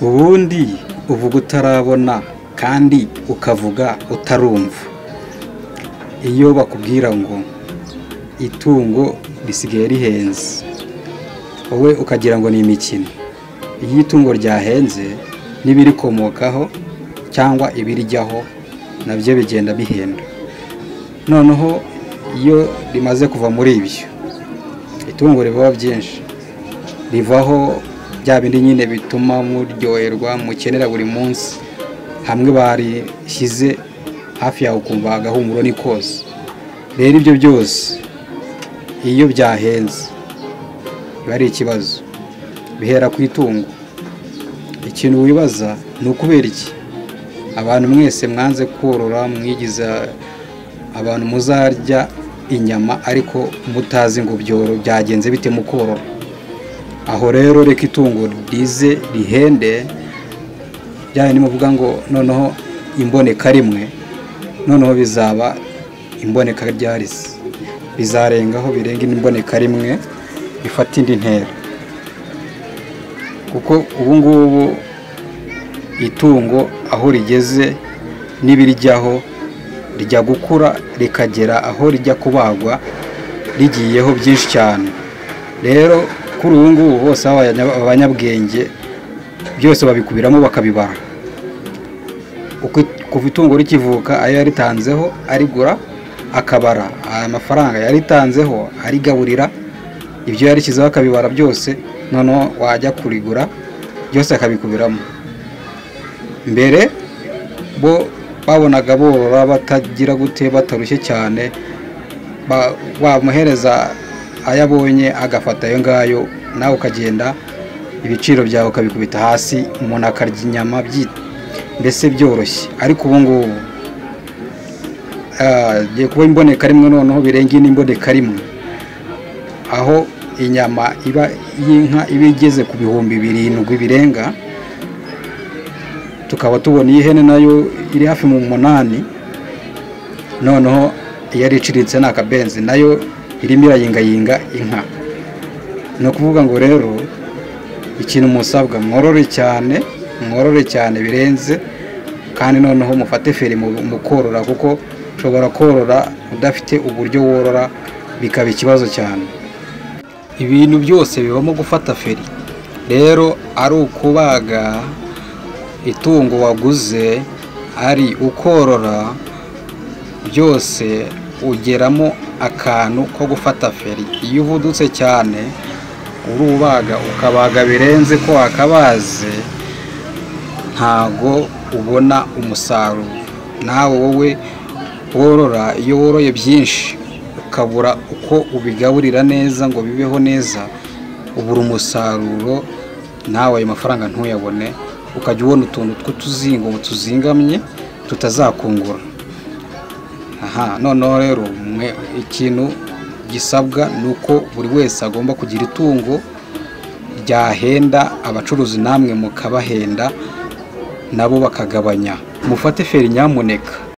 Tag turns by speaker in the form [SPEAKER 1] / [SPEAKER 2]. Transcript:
[SPEAKER 1] Ubundi uvuga utarabona kandi ukavuga utarumva. Iyo bakubwira ngo itungo risigaye rihenze, wowe ukagira ngo ni imikino. Iyo itungo ryahenze n'ibirikomokaho cyangwa ibirijyaho nabyo bigenda bihenda. Noneho iyo rimaze kuva muri ibyo, itungo rivaho byinshi, rivaho bya bindi nyine bituma muryoherwa, mukenera buri munsi. Hamwe barishyize hafi yawe ukumva agahumuro ni kose. Rero ibyo byose iyo byahenze biba ari ikibazo, bihera ku itungo. Ikintu wibaza ni ukubera iki abantu mwese mwanze korora, mwigiza abantu muzarya inyama ariko mutazi ngo byagenze bite mu korora. Aho rero reka itungo rize rihende, bya bindi muvuga ngo noneho imboneka rimwe, noneho bizaba imboneka ryarisi, bizarengaho birenga imboneka rimwe bifata indi ntera. Kuko ubu ngubu itungo aho rigeze n'ibirijyaho rijya gukura rikagera aho rijya kubagwa rigiyeho byinshi cyane. Rero kuri ubu ngubu bose abanyabwenge byose babikubiramo bakabibara. Kuva itungo rikivuka ayo yaritanzeho arigura akabara amafaranga yaritanzeho arigaburira, ibyo yarishyizeho akabibara byose, noneho wajya kurigura byose akabikubiramo. Mbere bo babonaga borora batagira gute, batarushye cyane, wamuhereza ayo abonye agafata ayo ngayo, nawe ukagenda ibiciro byawe ukabikubita hasi, umuntu akarya inyama mbese byoroshye. Ariko ubu ngubu giye kuba imboneka rimwe, noneho birenga imboneka rimwe, aho inyama iba y'inka iba igeze ku 7,000 birenga, tukaba tubona ihene nayo iri hafi mu 8. Noneho yari iciritse ni akabenzi, nayo irimo irayingayinga inka. Ni ukuvuga ngo rero ikintu musabwa, mworore cyane, mworore cyane birenze, kandi noneho mufate feri mu korora, kuko ushobora korora udafite uburyo worora bikaba ikibazo cyane. Ibintu byose bibamo gufata feri. Rero ari ukubaga itungo waguze, ari ukorora, byose ugeramo akantu ko gufata feri. Iyo uvudutse cyane urubaga ukabaga birenze ko wakabaze, ntago ubona umusaruro. Nawe wowe worora, iyo woroye byinshi ukabura uko ubigaburira neza ngo bibeho neza, ubura umusaruro, nawe ayo mafaranga ntuyabone, ukajya ubona utuntu tw'utuzingo tuzingamye tutazakungura. Aha noneho rero ikintu gisabwa ni uko buri wese agomba kugira itungo ryahenda, abacuruzi namwe mukabahenda nabo bakagabanya. Mufate feri nyamuneka.